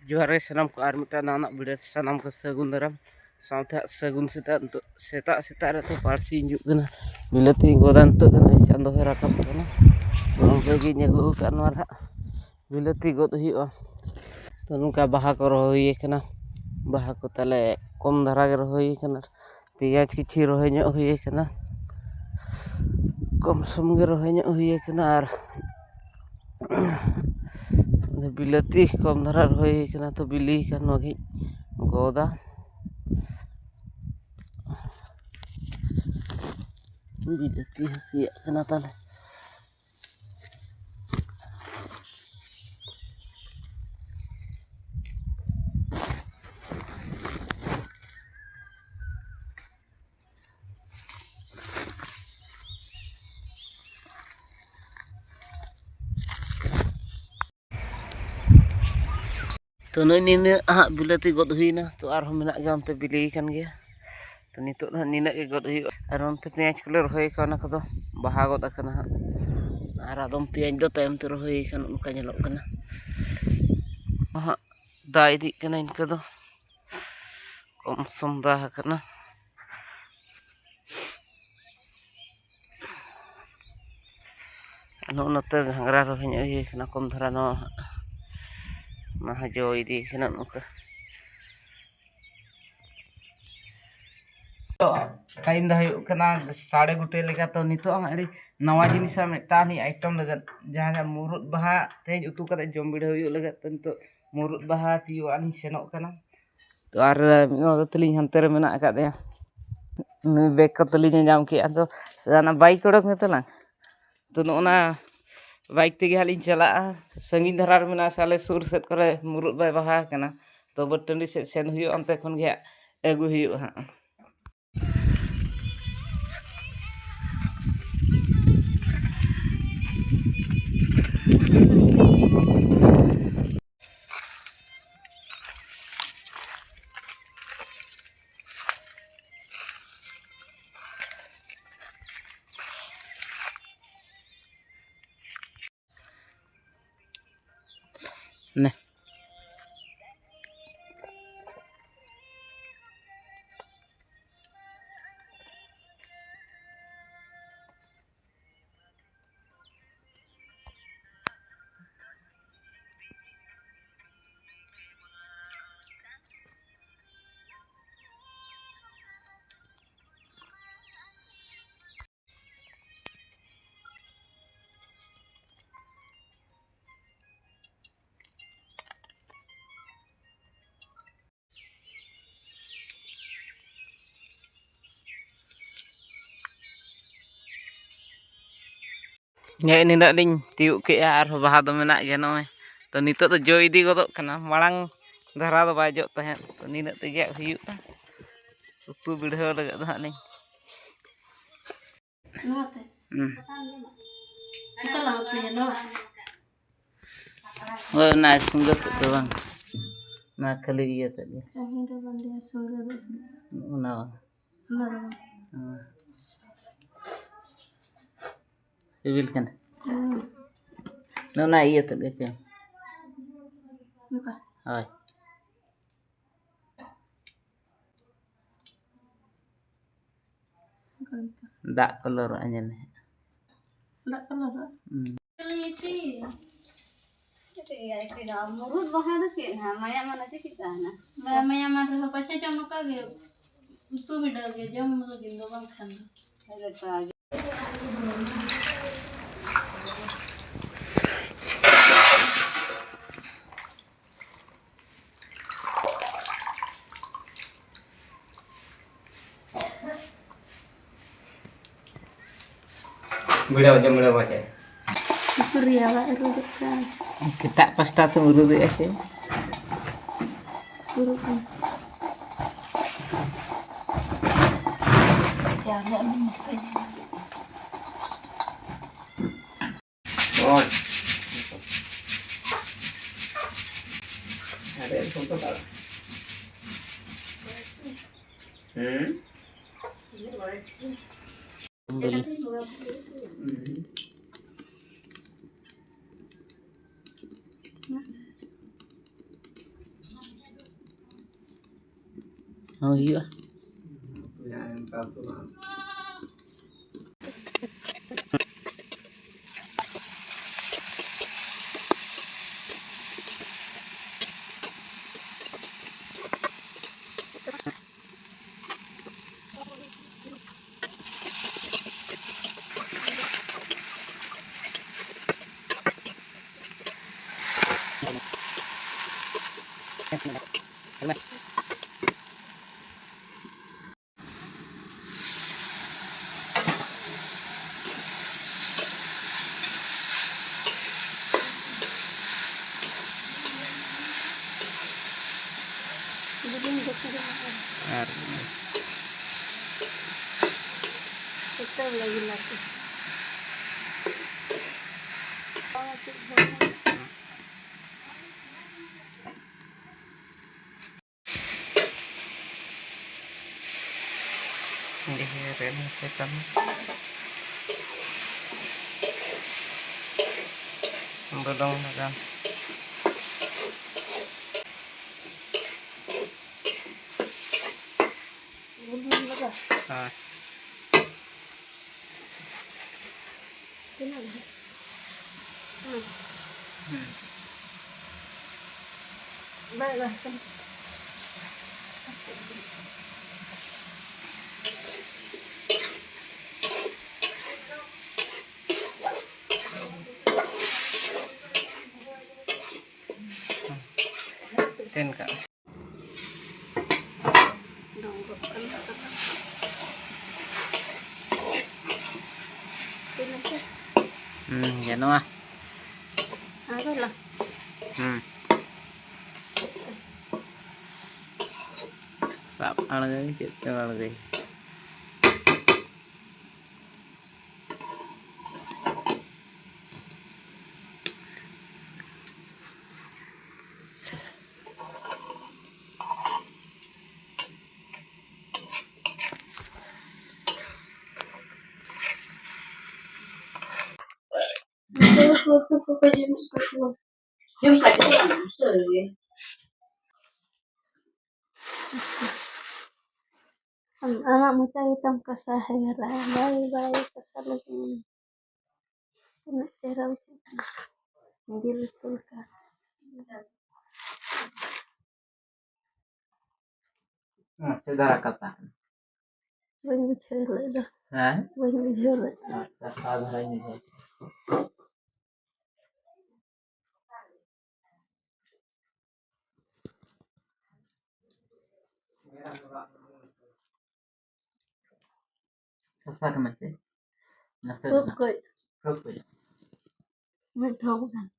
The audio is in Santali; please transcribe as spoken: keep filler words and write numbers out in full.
ᱡᱚᱦᱟᱨ ᱜᱮ ᱥᱟᱱᱟᱢ ᱠᱚ, ᱟᱨ ᱢᱤᱫᱴᱟᱝ ᱱᱟᱣᱟᱱᱟᱜ video ᱥᱟᱱᱟᱢ ᱠᱚ ᱥᱟᱹᱜᱩᱱ ᱫᱟᱨᱟᱢ, ᱥᱟᱶᱛᱮ ᱦᱟᱸᱜ ᱥᱟᱹᱜᱩᱱ ᱥᱮᱛᱟᱜ᱾ ᱱᱤᱛᱚᱜ ᱥᱮᱛᱟᱜ ᱥᱮᱛᱟᱜ ᱨᱮ ᱛᱚ ᱯᱟᱹᱨᱥᱤ ᱦᱤᱡᱩᱜ ᱠᱟᱱᱟ, ᱵᱤᱞᱟᱹᱛᱤ ᱜᱚᱫᱟ ᱱᱤᱛᱚᱜ ᱫᱚ ᱱᱚᱜᱼᱚᱭ ᱪᱟᱸᱫᱚ ᱦᱚᱸᱭ ᱨᱟᱠᱟᱵ ᱠᱟᱱᱟ᱾ ᱚᱱᱠᱟ ᱜᱤᱧ ᱟᱹᱜᱩ ᱟᱠᱟᱫ ᱱᱚᱣᱟ ᱨᱮ ᱦᱟᱸᱜ ᱵᱤᱞᱟᱹᱛᱤ ᱜᱚᱫ ᱦᱩᱭᱩᱜᱼᱟ᱾ ᱛᱚ ᱱᱚᱝᱠᱟ ᱵᱟᱦᱟ ᱠᱚ ᱨᱚᱦᱚᱭ ᱦᱩᱭ ᱠᱟᱱᱟ, ᱵᱟᱦᱟ ᱠᱚ ᱛᱟᱞᱮ ᱠᱚᱢ ᱫᱷᱟᱨᱟ ᱜᱮ ᱨᱚᱦᱚᱭ ᱦᱩᱭ ᱠᱟᱱᱟ᱾ ᱯᱮᱸᱭᱟᱡᱽ ᱠᱤᱪᱷᱤ ᱨᱚᱦᱚᱭ ᱧᱚᱜ ᱦᱩᱭ ᱠᱟᱱᱟ, ᱠᱚᱢ ᱥᱚᱢ ᱜᱮ ᱨᱚᱦᱚᱭ ᱧᱚᱜ ᱦᱩᱭ ᱠᱟᱱᱟ᱾ ᱟᱨ ᱵᱤᱞᱟᱹᱛᱤ ᱠᱚᱢ ᱫᱷᱟᱨᱟ ᱨᱚᱦᱚᱭ ᱦᱩᱭ ᱠᱟᱱᱟ, ᱛᱚ ᱵᱤᱞᱤ ᱠᱟᱱ ᱱᱚᱣᱟ ᱜᱤᱧ ᱜᱚᱫᱟ᱾ ᱵᱤᱞᱟᱹᱛᱤ ᱦᱟᱹᱥᱤᱭᱟᱜ ᱠᱟᱱᱟ ᱛᱟᱞᱮ᱾ ᱛᱚ ᱱᱚᱜᱼᱚᱭ ᱱᱤᱱᱟᱹᱜ ᱦᱟᱸᱜ ᱵᱤᱞᱟᱹᱛᱤ ᱜᱚᱫ ᱦᱩᱭᱱᱟ, ᱛᱚ ᱟᱨᱦᱚᱸ ᱢᱮᱱᱟᱜ ᱜᱮᱭᱟ, ᱚᱱᱛᱮ ᱵᱤᱞᱤ ᱠᱟᱱ ᱜᱮᱭᱟ᱾ ᱛᱚ ᱱᱤᱛᱚᱜ ᱫᱚ ᱦᱟᱸᱜ ᱱᱤᱱᱟᱹᱜ ᱜᱮ ᱜᱚᱫ ᱦᱩᱭᱩᱜᱼᱟ᱾ ᱟᱨ ᱚᱱᱛᱮ ᱯᱮᱸᱭᱟᱡᱽ ᱠᱚᱞᱮ ᱨᱚᱦᱚᱭ ᱟᱠᱟᱫ, ᱚᱱᱟ ᱠᱚᱫᱚ ᱵᱟᱦᱟ ᱜᱚᱫ ᱟᱠᱟᱱᱟ ᱦᱟᱸᱜ᱾ ᱟᱨ ᱟᱫᱚᱢ ᱯᱮᱸᱭᱟᱡᱽ ᱫᱚ ᱛᱟᱭᱚᱢ ᱛᱮ ᱨᱚᱦᱚᱭ ᱠᱷᱟᱱ ᱚᱱᱠᱟ ᱧᱮᱞᱚᱜ ᱠᱟᱱᱟ᱾ ᱦᱟᱸᱜ ᱫᱟ ᱤᱫᱤᱜ ᱠᱟᱱᱟ ᱤᱱᱠᱟᱹ ᱫᱚ, ᱠᱚᱢ ᱥᱚᱢ ᱫᱟ ᱟᱠᱟᱱᱟ᱾ ᱱᱚᱜᱼᱚ ᱱᱚᱛᱮ ᱜᱷᱟᱸᱜᱽᱨᱟ ᱨᱚᱦᱚᱭ ᱧᱚᱜ ᱦᱩᱭ ᱠᱟᱱᱟ, ᱠᱚᱢ ᱫᱷᱟᱨᱟ ᱱᱚᱣᱟ ᱦᱟᱸᱜ, ᱚᱱᱟ ᱦᱚᱸ ᱡᱚ ᱤᱫᱤ ᱠᱟᱱᱟ ᱱᱚᱝᱠᱟ᱾ ᱛᱚ ᱴᱟᱭᱤᱢ ᱫᱚ ᱦᱩᱭᱩᱜ ᱠᱟᱱᱟ ᱥᱟᱲᱮ ᱜᱚᱴᱮ ᱞᱮᱠᱟ᱾ ᱛᱚ ᱱᱤᱛᱚᱜ ᱦᱟᱸᱜ ᱟᱹᱰᱤ ᱱᱟᱣᱟ ᱡᱤᱱᱤᱥ ᱟᱜ ᱢᱤᱫᱴᱟᱝ ᱞᱤᱧ ᱟᱭᱴᱮᱢ ᱞᱟᱹᱜᱤᱫ, ᱡᱟᱦᱟᱸ ᱡᱟᱦᱟᱸ ᱢᱩᱨᱩᱫ ᱵᱟᱦᱟ ᱛᱮᱦᱮᱧ ᱩᱛᱩ ᱠᱟᱛᱮ ᱡᱚᱢ ᱵᱤᱰᱟᱹᱣ ᱦᱩᱭᱩᱜ ᱞᱟᱹᱜᱤᱫ᱾ ᱛᱚ ᱱᱤᱛᱚᱜ ᱢᱩᱨᱩᱫ ᱵᱟᱦᱟ ᱛᱤᱭᱳᱜ ᱟᱜ ᱞᱤᱧ ᱥᱮᱱᱚᱜ ᱠᱟᱱᱟ᱾ ᱛᱚ ᱟᱨ ᱢᱤᱫ ᱦᱚᱲ ᱫᱚ ᱛᱟᱹᱞᱤᱧ ᱦᱟᱱᱛᱮ ᱨᱮ ᱢᱮᱱᱟᱜ ᱟᱠᱟᱫᱮᱭᱟ, ᱱᱩᱭ ᱵᱮᱜᱽ ᱠᱚ ᱛᱟᱹᱞᱤᱧ ᱧᱟᱢ ᱠᱮᱜᱼᱟ᱾ ᱛᱚ ᱚᱱᱟ ᱵᱟᱭᱤᱠ ᱚᱰᱚᱠ ᱢᱮ ᱛᱟᱞᱟᱝ᱾ ᱛᱚ ᱱᱚᱜᱼᱚ ᱱᱟ ᱵᱟᱭᱤᱠ ᱛᱮᱜᱮ ᱦᱟᱸᱜ ᱞᱤᱧ ᱪᱟᱞᱟᱜᱼᱟ᱾ ᱥᱟᱺᱜᱤᱧ ᱫᱷᱟᱨᱟ ᱨᱮ ᱢᱮᱱᱟᱜᱼᱟ ᱥᱮ ᱟᱞᱮ ᱥᱩᱨ ᱥᱮᱫ ᱠᱚᱨᱮ ᱢᱩᱨᱩᱫ ᱵᱟᱭ ᱵᱟᱦᱟ ᱟᱠᱟᱱᱟ, ᱛᱚ ᱵᱟᱹᱫᱽ ᱴᱟᱺᱰᱤ ᱥᱮᱫ ᱥᱮᱱ ᱦᱩᱭᱩᱜᱼᱟ, ᱚᱱᱛᱮ ᱠᱷᱚᱱ ᱜᱮ ᱦᱟᱸᱜ ᱟᱹᱜᱩ ᱦᱩᱭᱩᱜᱼᱟ ᱦᱟᱸᱜ᱾ ᱦᱮᱸ, ᱱᱤᱱᱟᱹᱜ ᱞᱤᱧ ᱛᱤᱭᱳᱜ ᱠᱮᱜᱼᱟ, ᱟᱨᱦᱚᱸ ᱵᱟᱦᱟ ᱫᱚ ᱢᱮᱱᱟᱜ ᱜᱮᱭᱟ ᱱᱚᱜᱼᱚᱭ᱾ ᱛᱚ, ᱱᱤᱛᱚᱜ ᱫᱚ ᱡᱚ ᱤᱫᱤ ᱜᱚᱫᱚᱜ ᱠᱟᱱᱟ, ᱢᱟᱲᱟᱝ ᱫᱷᱟᱨᱟ ᱫᱚ ᱵᱟᱭ ᱡᱚᱜ ᱛᱟᱦᱮᱸᱫ᱾ ᱛᱚ, ᱱᱤᱱᱟᱹᱜ ᱛᱮᱜᱮ ᱦᱩᱭᱩᱜᱼᱟ, ᱩᱛᱩ ᱵᱤᱲᱦᱟᱹᱣ ᱞᱟᱹᱜᱤᱫ ᱫᱚ ᱦᱟᱸᱜ ᱞᱤᱧ᱾ ᱱᱚᱣᱟᱛᱮ? ᱦᱩᱸ᱾ ᱚᱠᱟ ᱞᱟᱝ ᱩᱛᱩᱭᱟ, ᱱᱚᱣᱟ? ᱦᱳᱭ, ᱚᱱᱟ ᱥᱩᱸᱜᱟᱹ ᱛᱮᱫ ᱫᱚ ᱵᱟᱝ, ᱚᱱᱟ ᱠᱷᱟᱹᱞᱤ ᱤᱭᱟᱹ ᱛᱮᱫ ᱜᱮ᱾ ᱚ, ᱦᱮᱸ, ᱫᱚ ᱵᱟᱝ, ᱥᱩᱸᱜᱟᱹ ᱫᱚ᱾ ᱚᱱᱟ ᱵᱟᱝ᱾ ᱚᱱᱟ ᱫᱚ ᱵᱟᱝ᱾ ᱦᱮᱸ᱾ ᱥᱤᱵᱤᱞ ᱠᱟᱱᱟ᱾ ᱦᱩᱸ᱾ ᱚᱱᱟ ᱤᱭᱟᱹ ᱛᱮᱫ ᱜᱮ ᱪᱮ? ᱱᱚᱝᱠᱟ? ᱦᱳᱭ᱾ ᱚᱱᱠᱟ ᱞᱮᱠᱟ᱾ ᱫᱟᱜ ᱠᱚ ᱞᱚᱨᱚᱜᱼᱟ ᱧᱮᱞ ᱢᱮ᱾ ᱫᱟᱜ ᱠᱚ ᱞᱚᱨᱚᱜᱼᱟ? ᱦᱩᱸ᱾ ᱪᱮᱫ ᱤᱧ ᱤᱥᱤᱱ? ᱪᱮᱫ ᱤᱧ ᱤᱥᱤᱱᱟ? ᱢᱩᱨᱩᱫ ᱵᱟᱦᱟ ᱫᱚ ᱪᱮᱫ ᱦᱟᱸᱜ? ᱢᱟᱭᱟ ᱢᱟᱱᱮ ᱪᱮᱫ ᱪᱮᱫ ᱛᱟᱦᱮᱱᱟ? ᱵᱟᱭ ᱢᱟᱭᱟ ᱢᱟᱱ ᱨᱮᱦᱚᱸ ᱯᱟᱪᱷᱮ ᱪᱚᱝ ᱱᱚᱝᱠᱟ ᱜᱮ ᱩᱛᱩ ᱵᱤᱰᱟᱹᱣ ᱜᱮ, ᱡᱚᱢ ᱞᱟᱹᱜᱤᱫ ᱫᱚ ᱵᱟᱝᱠᱷᱟᱱ ᱫᱚ᱾ ᱦᱮᱸ, ᱞᱮᱠᱟ ᱜᱮ᱾ ᱵᱤᱲᱟᱹᱣ ᱡᱚᱢ ᱵᱤᱲᱟᱹᱣ ᱵᱟᱪᱮ᱾ ᱩᱛᱩ ᱨᱮᱭᱟᱲ ᱵᱟᱭ ᱩᱨᱩᱫᱚᱜ ᱠᱟᱱ᱾ ᱥᱮᱛᱟᱜ ᱯᱟᱥᱴᱟ ᱛᱮᱢ ᱩᱨᱩᱫᱮᱜᱼᱟ ᱥᱮ? ᱩᱨᱩᱫ ᱠᱟᱱ᱾ ᱡᱟᱣᱨᱟᱜ ᱢᱮ ᱱᱟᱥᱮ᱾ ᱦᱳᱭ᱾ ᱟᱨᱮ ᱯᱷᱳᱴᱳ ᱠᱟᱜ᱾ ᱦᱩᱸ᱾ ᱦᱚᱸ ᱦᱩᱭᱩᱜᱼᱟ᱾ ᱡᱚᱛᱚ ᱵᱮᱲᱟ ᱜᱮ ᱞᱟᱹᱴᱩ᱾ ᱵᱟᱝ ᱪᱮᱫ ᱦᱚᱸ ᱵᱟᱝ᱾ ᱰᱷᱮᱨ ᱮᱱ ᱥᱮ ᱛᱟᱢ᱾ ᱵᱩᱞᱩᱝ ᱞᱟᱜᱟᱣ᱾ ᱵᱩᱞᱩᱝ ᱞᱟᱜᱟᱣ᱾ ᱦᱮᱸ᱾ ᱛᱤᱱᱟᱹᱜ ᱜᱷᱟᱹᱲᱤᱡ? ᱦᱮᱸ᱾ ᱦᱩᱸ᱾ ᱵᱟᱭ ᱵᱟᱭ ᱠᱟᱱᱟ᱾ ᱛᱮᱱ ᱠᱟᱜ ᱢᱮ᱾ ᱰᱚᱸᱜᱚᱜ ᱠᱟᱱᱟ᱾ ᱛᱤᱱᱟᱹᱜ ᱪᱚ? ᱦᱩᱸ, ᱜᱟᱱᱚᱜᱼᱟ᱾ ᱟᱨᱚ ᱞᱟ-, ᱦᱩᱸ᱾ ᱥᱟᱵ ᱟᱬᱜᱚᱭ, ᱪᱮᱫ ᱪᱚ ᱟᱬᱜᱚᱭ᱾ ᱟᱢ, ᱟᱢᱟᱜ ᱢᱚᱪᱟ ᱜᱮᱛᱟᱢ ᱠᱟᱥᱟ ᱦᱮᱣᱮᱨᱟ᱾ ᱵᱟᱭ, ᱵᱟᱭ ᱠᱟᱥᱟ ᱞᱟᱹᱜᱤᱫ᱾ ᱛᱤᱱᱟᱹᱜ ᱪᱮᱦᱨᱟ ᱵᱩᱡᱷᱟᱹᱜ ᱠᱟᱱᱟ᱾ ᱡᱤᱞ ᱩᱛᱩ ᱞᱮᱠᱟ᱾ ᱱᱟᱥᱮ ᱫᱷᱟᱨᱟ ᱠᱟᱛᱷᱟ᱾ ᱵᱟᱹᱧ ᱵᱩᱡᱷᱟᱹᱣ ᱞᱮᱫ ᱫᱚ᱾ ᱦᱮᱸ? ᱵᱟᱹᱧ ᱵᱩᱡᱷᱟᱹᱣ ᱞᱮᱫ ᱫᱚ᱾ ᱟᱪᱪᱷᱟ, ᱠᱟᱛᱷᱟ ᱫᱷᱟᱨᱟᱧ ᱵᱩᱡᱷᱟᱹᱣ᱾ ᱥᱚᱥᱟ ᱠᱟᱱᱟ ᱥᱮ? ᱱᱟᱥᱮ ᱯᱷᱩᱴ ᱫᱚ ᱱᱟᱜ᱾ ᱠᱚᱡ᱾ ᱯᱷᱩᱴ ᱠᱚᱡ᱾ ᱢᱤᱫ ᱴᱷᱚᱯ ᱜᱟᱱ᱾